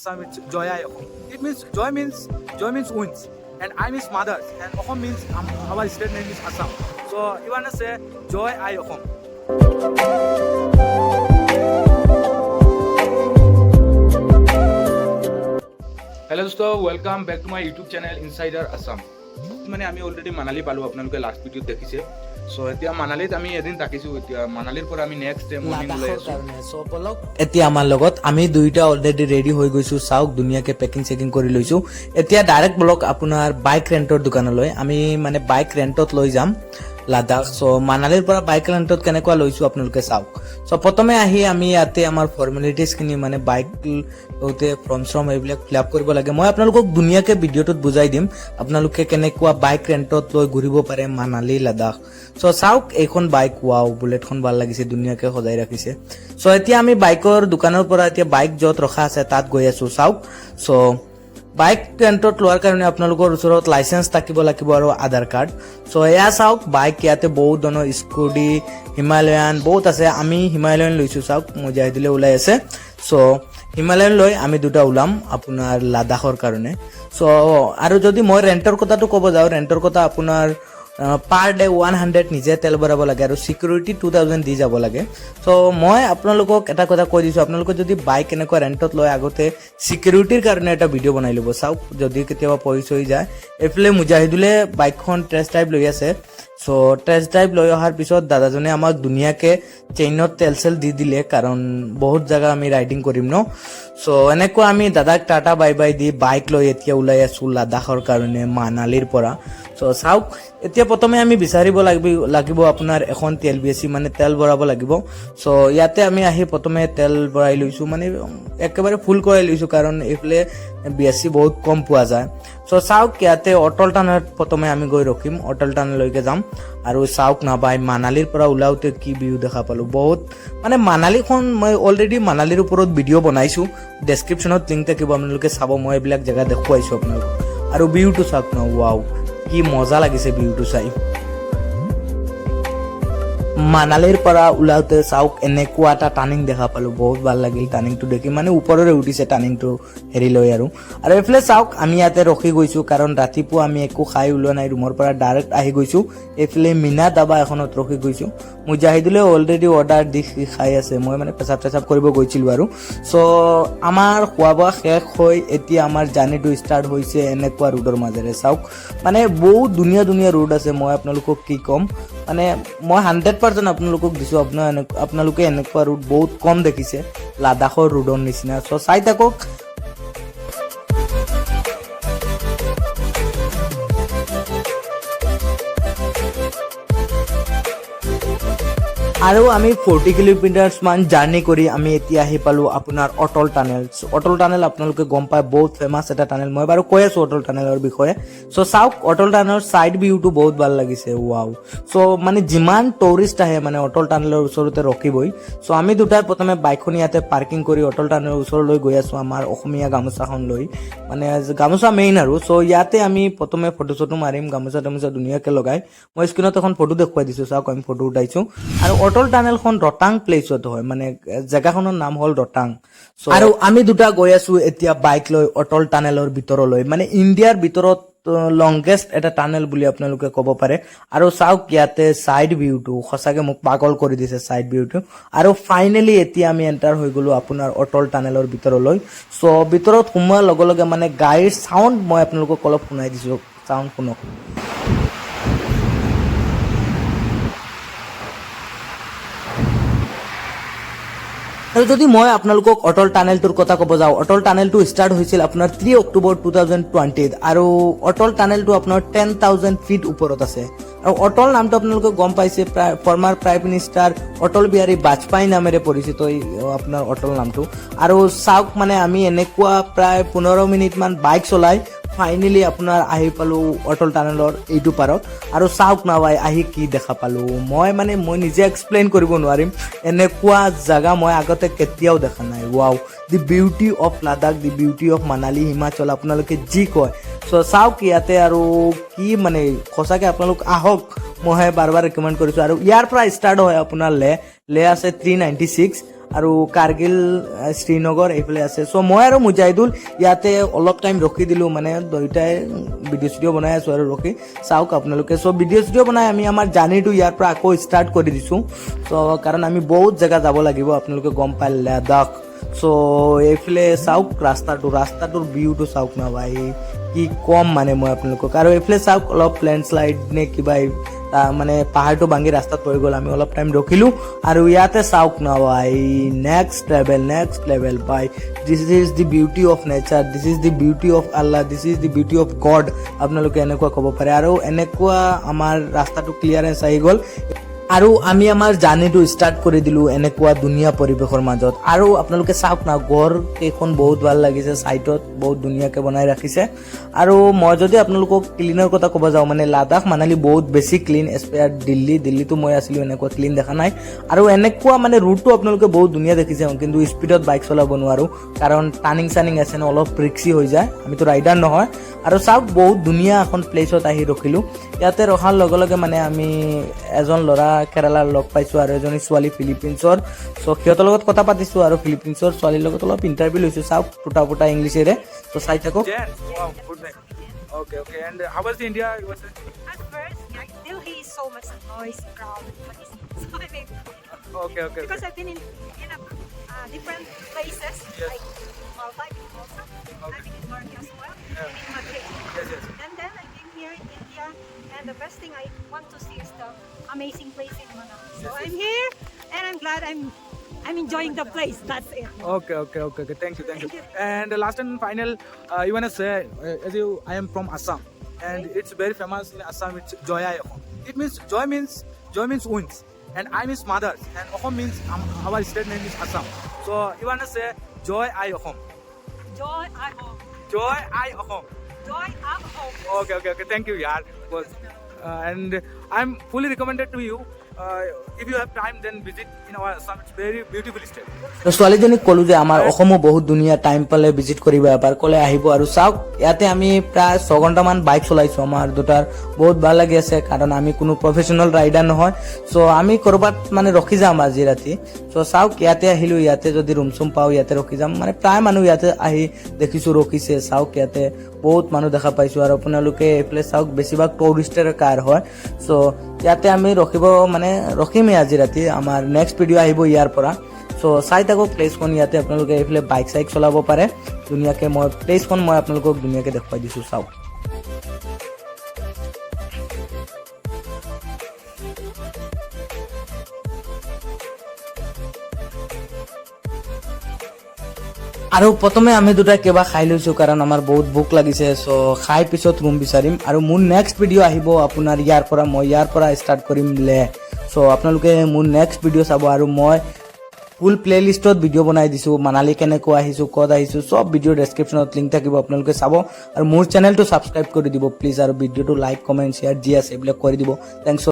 Assam, it's Joy Aai Asom. It means joy means, joy means wins, and I means mothers, and Assam means our state name is Assam. So you wanna say Joy Aai Asom. Hello দোস্ত, welcome back to my YouTube channel Insider Assam. মানে আমি already Manali পালোঁ, আপোনালোকে last ভিডিঅ'ত দেখিছে। চ' এতিয়া মানালীত আমি এদিন থাকিছোঁ। এতিয়া মানালীৰ পৰা আমি নেক্সট ডে মৰ্ণিং ওলাই লাডাখৰ আছোঁ। কাৰণে। চ' বলক এতিয়া আমাৰ লগত। আমি দুয়োটা অলৰেডি ৰেডি হৈ গৈছো। চাওক, ধুনীয়াকে পেকিং চেকিং কৰি লৈছো। এতিয়া ডাইৰেক্ট বলক আপোনাৰ বাইক ৰেণ্টৰ দোকানলৈ। আমি মানে বাইক ৰেণ্টত লৈ যাম লাডাখ। চ' মানালীৰ পৰা বাইক ৰেণ্টত কেনেকুৱা লৈছো আপোনালোকে চাওক। চ' প্ৰথমে আহি আমি ইয়াতে আমাৰ ফৰ্মেলিটিজখিনি, মানে বাইক লওঁতে ফৰ্ম চৰ্ম এইবিলাক ফিল আপ কৰিব লাগে। মই আপোনালোকক ধুনীয়াকে ভিডিঅ'টোত বুজাই দিম আপোনালোকে কেনেকুৱা বাইক ৰেণ্টত লৈ ঘূৰিব পাৰে মানালী, লাডাখ। চ' চাওক এইখন বাইক, ৱাও, বুলেটখন ভাল লাগিছে, ধুনীয়াকে সজাই ৰাখিছে। চ' এতিয়া আমি বাইকৰ দোকানৰ পৰা এতিয়া বাইক য'ত ৰখা আছে তাত গৈ আছো। চাওক, চ' বাইক ৰেণ্টত লোৱাৰ কাৰণে আপোনালোকৰ ওচৰত লাইচেঞ্চ থাকিব লাগিব আৰু আধাৰ কাৰ্ড। চ' এয়া চাওক বাইক, ইয়াতে বহুত ধৰণৰ স্কুটি, হিমালয়ান বহুত আছে। আমি হিমালয়ান লৈছোঁ। চাওক, মুজাহিদুলে ওলাই আছে। চ' হিমালয়ান লৈ আমি দুটা ওলাম আপোনাৰ লাডাখৰ কাৰণে। চ' আৰু যদি মই ৰেণ্টৰ কথাটো ক'ব যাওঁ, ৰেণ্টৰ কথা আপোনাৰ পাৰ ডে 100, নিজে তেল ভৰাব লাগে আৰু চিকিউৰিটি 2000 দি যাব লাগে। চ' মই আপোনালোকক এটা কথা কৈ দিছোঁ, আপোনালোকে যদি বাইক এনেকুৱা ৰেণ্টত লয়, আগতে চিকিউৰিটিৰ কাৰণে এটা ভিডিঅ' বনাই ল'ব। চাওক, যদি কেতিয়াবা পৰি চৰি যায়। এইফালে মুজাহিদুলে বাইকখন টেষ্ট ড্ৰাইভ লৈ আছে। চ' টেষ্ট ড্ৰাইভ লৈ অহাৰ পিছত দাদাজনে আমাক ধুনীয়াকৈ চেইনত তেল চেল দি দিলে, কাৰণ বহুত জেগা আমি ৰাইডিং কৰিম ন। চ' এনেকুৱা আমি দাদাক tata bye by the bike লৈ এতিয়া ওলাই আছোঁ লাডাখৰ কাৰণে মানালীৰ পৰা। চ' চাওক, এতিয়া প্ৰথমে আমি বিচাৰিব লাগিব আপোনাৰ এখন তেল বি এছ, মানে তেল ভৰাব লাগিব। চ' ইয়াতে আমি আহি প্ৰথমে তেল ভৰাই লৈছোঁ, মানে একেবাৰে ফুল কৰাই লৈছোঁ, কাৰণ এইফালে বি এছ চি বহুত কম পোৱা যায়। চ' চাওক, ইয়াতে অটল টানেলত প্ৰথমে আমি গৈ ৰখিম, অটল টানেললৈকে যাম। আৰু চাওক না ভাই, মানালীৰ পৰা ওলাওঁতে কি ভিউ দেখা পালোঁ! বহুত মানে মানালীখন, মই অলৰেডি মানালীৰ ওপৰত ভিডিঅ' বনাইছোঁ, ডেছক্ৰিপশ্যনত লিংক থাকিব, আপোনালোকে চাব। মই এইবিলাক জেগা দেখুৱাইছোঁ আপোনালোকক। আৰু ভিউটো চাওক ন, ৱাও, কি মজা লাগিছে ভিউটো চাই। মানালীৰ পৰা ওলাওঁতে চাওক, এনেকুৱা এটা টাৰ্ণিং দেখা পালোঁ। বহুত ভাল লাগিল টাৰ্ণিংটো দেখি, মানে ওপৰৰে উঠিছে টাৰ্ণিংটো হেৰি লৈ। আৰু আৰু এইফালে চাওক, আমি ইয়াতে ৰখি গৈছোঁ, কাৰণ ৰাতিপুৱা আমি একো খাই ওলোৱা নাই ৰুমৰ পৰা, ডাইৰেক্ট আহি গৈছোঁ। এইফালে মীনা দাবা এখনত ৰখি গৈছোঁ। মুজাহিদুলে অলৰেডি অৰ্ডাৰ দি খাই আছে, মই মানে পেচাব চেচাব কৰিব গৈছিলোঁ। আৰু চ' আমাৰ খোৱা বোৱা শেষ হৈ এতিয়া আমাৰ জাৰ্ণিটো ষ্টাৰ্ট হৈছে এনেকুৱা ৰোডৰ মাজেৰে। চাওক, মানে বহুত ধুনীয়া ধুনীয়া ৰোড আছে। মই আপোনালোকক কি ক'ম, মানে মই 100% আপোনালোকক দিছোঁ, আপোনালোকে এনেকুৱা ৰোড বহুত কম দেখিছে লাডাখৰ ৰোডৰ নিচিনা। চ' চাই থাকক। আৰু আমি 40 কিলোমিটাৰ্ছ মান জাৰ্ণি কৰি আমি এতিয়া আহি পালোঁ আপোনাৰ অটল টানেল। অটল টানেল আপোনালোকে গম পায়, বহুত ফেমাছ এটা টানেল। মই বাৰু কৈ আছোঁ অটল টানেলৰ বিষয়ে। চ' চাওক, অটল টানেলৰ ছাইড ভিউটো বহুত ভাল লাগিছে, ৱাও। চ' মানে যিমান টুৰিষ্ট আহে, মানে অটল টানেলৰ ওচৰতে ৰখিবই। চ' আমি দুটাই প্ৰথমে বাইকখন ইয়াতে পাৰ্কিং কৰি অটল টানেলৰ ওচৰলৈ গৈ আছোঁ, আমাৰ অসমীয়া গামোচাখন লৈ, মানে গামোচা মেইন। আৰু চ' ইয়াতে আমি প্ৰথমে ফটো চটো মাৰিম, গামোচা তামোচা ধুনীয়াকৈ লগাই। মই স্ক্ৰীণত এখন ফটো দেখুৱাই দিছোঁ, চাওক, আমি ফটো উঠাইছোঁ। আৰু অটল টানেলখন ৰটাং প্লেচত হয়, মানে জেগাখনৰ নাম হ'ল ৰটাং। আৰু আমি দুটা গৈ আছো এতিয়া বাইক লৈ অটল টানেলৰ ভিতৰলৈ, মানে ইণ্ডিয়াৰ ভিতৰত লংগেষ্ট এটা টানেল বুলি আপোনালোকে ক'ব পাৰে। আৰু চাওক, ইয়াতে চাইড ভিউটো সঁচাকে মোক পাগল কৰি দিছে, চাইড ভিউটো। আৰু ফাইনেলি এতিয়া আমি এণ্টাৰ হৈ গ'লো আপোনাৰ অটল টানেলৰ ভিতৰলৈ। চ' ভিতৰত সোমোৱাৰ লগে লগে মানে গাড়ীৰ চাউণ্ড মই আপোনালোকক অলপ শুনাই দিছোঁ, চাউণ্ড শুনক। আৰু যদি মই আপোনালোকক অটল টানেলটোৰ কথা ক'ব যাওঁ, অটল টানেলটো ষ্টাৰ্ট হৈছিল আপোনাৰ 3 অক্টোবৰ 2020ত আৰু অটল টানেলটো আপোনাৰ 10,000 ফিট ওপৰত আছে। আৰু অটল নামটো আপোনালোকে গম পাইছে, প্ৰায় former prime minister Atal Bihari Vajpayee নামেৰে পৰিচিত এই আপোনাৰ অটল নামটো। আৰু চাওক, মানে আমি এনেকুৱা প্ৰায় 15 মিনিটমান বাইক চলাই ফাইনেলি আপোনাৰ আহি পালোঁ অটল টানেলৰ এইটো পাৰত। আৰু চাওক না ভাই, আহি কি দেখা পালোঁ! মই মানে মই নিজে এক্সপ্লেইন কৰিব নোৱাৰিম, এনেকুৱা জেগা মই আগতে কেতিয়াও দেখা নাই। Wow, the beauty of Ladakh, the beauty of Manali, Himachal, আপোনালোকে যি কয়। চ' চাওক ইয়াতে আৰু কি, মানে সঁচাকৈ আপোনালোক আহক, মই বাৰ বাৰ ৰেকমেণ্ড কৰিছোঁ। আৰু ইয়াৰ পৰা ষ্টাৰ্ট হয় আপোনাৰ লেহ। লেহ আছে 396। আৰু কাৰ্গিল, শ্ৰীনগৰ এইফালে আছে। চ' মই আৰু মুজাহিদুল ইয়াতে অলপ টাইম ৰখি দিলোঁ, মানে দুয়োটাই ভিডিঅ' চিডিঅ' বনাই আছোঁ আৰু ৰখি চাওক আপোনালোকে। চ' ভিডিঅ' চিডিঅ' বনাই আমি আমাৰ জাৰ্ণিটো ইয়াৰ পৰা আকৌ ষ্টাৰ্ট কৰি দিছোঁ। চ' কাৰণ আমি বহুত জেগা যাব লাগিব, আপোনালোকে গম পায়, লাডাখ। চ' এইফালে চাওক ৰাস্তাটো, ৰাস্তাটোৰ ভিউটো চাওক না ভাই, কি কম মানে মই আপোনালোকক। আৰু এইফালে চাওক, অলপ লেণ্ডশ্লাইড নে কিবা মানে পাহাৰটো ভাঙি ৰাস্তাত পৰি গ'ল। আমি অলপ টাইম ৰখিলোঁ। আৰু ইয়াতে চাওক না ভাই, নেক্সট লেভেল, নেক্সট লেভেল ভাই। This is the beauty of nature, this is the beauty of Allah, this is the beauty of God, আপোনালোকে এনেকুৱা ক'ব পাৰে। আৰু এনেকুৱা আমাৰ ৰাস্তাটো ক্লিয়াৰেঞ্চ আহি গ'ল আৰু আমি আমাৰ জাৰ্ণিটো ষ্টাৰ্ট কৰি দিলোঁ এনেকুৱা ধুনীয়া পৰিৱেশৰ মাজত। আৰু আপোনালোকে চাওক না, ঘৰ কেইখন বহুত ভাল লাগিছে, ছাইডত বহুত ধুনীয়াকৈ বনাই ৰাখিছে। আৰু মই যদি আপোনালোকক ক্লিনৰ কথা ক'ব যাওঁ, মানে লাডাখ, মানালী বহুত বেছি ক্লিন এজ পাৰ দিল্লী। দিল্লীতো মই আছিলোঁ, এনেকুৱা ক্লিন দেখা নাই। আৰু এনেকুৱা মানে ৰুটটো আপোনালোকে বহুত ধুনীয়া দেখিছে, কিন্তু স্পীডত বাইক চলাব নোৱাৰোঁ, কাৰণ টাৰ্ণিং চাৰ্ণিং আছে ন, অলপ ৰিক্সি হৈ যায়, আমিতো ৰাইডাৰ নহয়। আৰু চাওক, বহুত ধুনীয়া এখন প্লেচত আহি ৰখিলোঁ। ইয়াতে ৰখাৰ লগে লগে মানে আমি এজন ল'ৰা কেৰালাৰ লগ পাইছোঁ আৰু এজনী ছোৱালী ফিলিপিনছৰ। চ' সিহঁতৰ লগত কথা পাতিছোঁ আৰু ফিলিপিনছৰ ছোৱালীৰ লগত অলপ ইণ্টাৰভিউ লৈছোঁ। চাওক, টুটা ফুটা ইংলিছেৰে, চ' চাই থাকক। Jen. Wow, good name. Okay. And how was the India? You was At first, yeah, Delhi is so much noise, crowd, but it's so I mean, because I've been in a, different places like Malta, I've been in Malta, I've been in Turkey as well, and in Madrid. Yes. And then I've been here in India, and the best thing I want to see is the amazing place in Manali. So I'm here, and I'm glad I'm enjoying the place. That's it. Okay. Thank you, thank you. Thank you. And the last and final, you wanna say, as you, I am from Assam, and it's very famous in Assam. It's Joy Ai Axom. It means Joy means wins, and I means mothers, and Axom means our state name is Assam. So you wanna say Joy Ai Axom. Joy I home. Joy Ai Axom. Joy I'm home. Okay. Thank you, yaar. And I'm fully recommended to you. If you have time, then visit in our Assam. It's very beautiful state. তো ছোৱালীজনীক ক'লো যে আমাৰ অসমো বহুত ধুনীয়া, time পালে visit কৰিবা এবাৰ। ক'লে আহিব। আৰু চাওক, ইয়াতে আমি প্ৰায় 6 ঘণ্টামান বাইক চলাইছোঁ। আমাৰ দুটাৰ বহুত ভাল লাগি আছে, কাৰণ আমি কোনো প্ৰফেচনেল ৰাইডাৰ নহয়। চ' আমি ক'ৰবাত মানে ৰখি যাম আজি ৰাতি। চ' চাওক, ইয়াতে আহিলোঁ, ইয়াতে যদি ৰুম চুম পাওঁ ইয়াতে ৰখি যাম। মানে প্ৰায় মানুহ ইয়াতে আহি দেখিছোঁ ৰখিছে। চাওক, ইয়াতে বহুত মানুহ দেখা পাইছোঁ। আৰু আপোনালোকে এইফালে চাওক, বেছিভাগ টুৰিষ্টৰ কাৰ হয়। চ' ইয়াতে আমি ৰখিব মানে ৰখিমেই আজি ৰাতি। আমাৰ নেক্সট ভিডিঅ' আহিব ইয়াৰ পৰা। চ' চাই থাকক প্লেচখন। ইয়াতে আপোনালোকে এইফালে বাইক চাইক চলাব পাৰে ধুনীয়াকৈ। মই প্লেচখন মই আপোনালোকক ধুনীয়াকৈ দেখুৱাই দিছোঁ, চাওক। আৰু প্ৰথমে আমি দুটা কিবা খাই লৈছোঁ, কাৰণ আমাৰ বহুত ভোক লাগিছে। চ' খাই পিছত ৰুম বিচাৰিম। আৰু মোৰ নেক্সট ভিডিঅ' আহিব আপোনাৰ ইয়াৰ পৰা, মই ইয়াৰ পৰা ষ্টাৰ্ট কৰিম লে। চ' আপোনালোকে মোৰ নেক্সট ভিডিঅ' চাব। আৰু মই ফুল প্লে লিষ্টত ভিডিঅ' বনাই দিছোঁ, মানালী কেনেকৈ আহিছোঁ, ক'ত আহিছোঁ, চব ভিডিঅ' ডেছক্ৰিপশ্যনত লিংক থাকিব, আপোনালোকে চাব। আৰু মোৰ চেনেলটো ছাবস্ক্ৰাইব কৰি দিব প্লিজ। আৰু ভিডিঅ'টো লাইক, কমেণ্ট, শ্বেয়াৰ যি আছে এইবিলাক কৰি দিব। Thanks.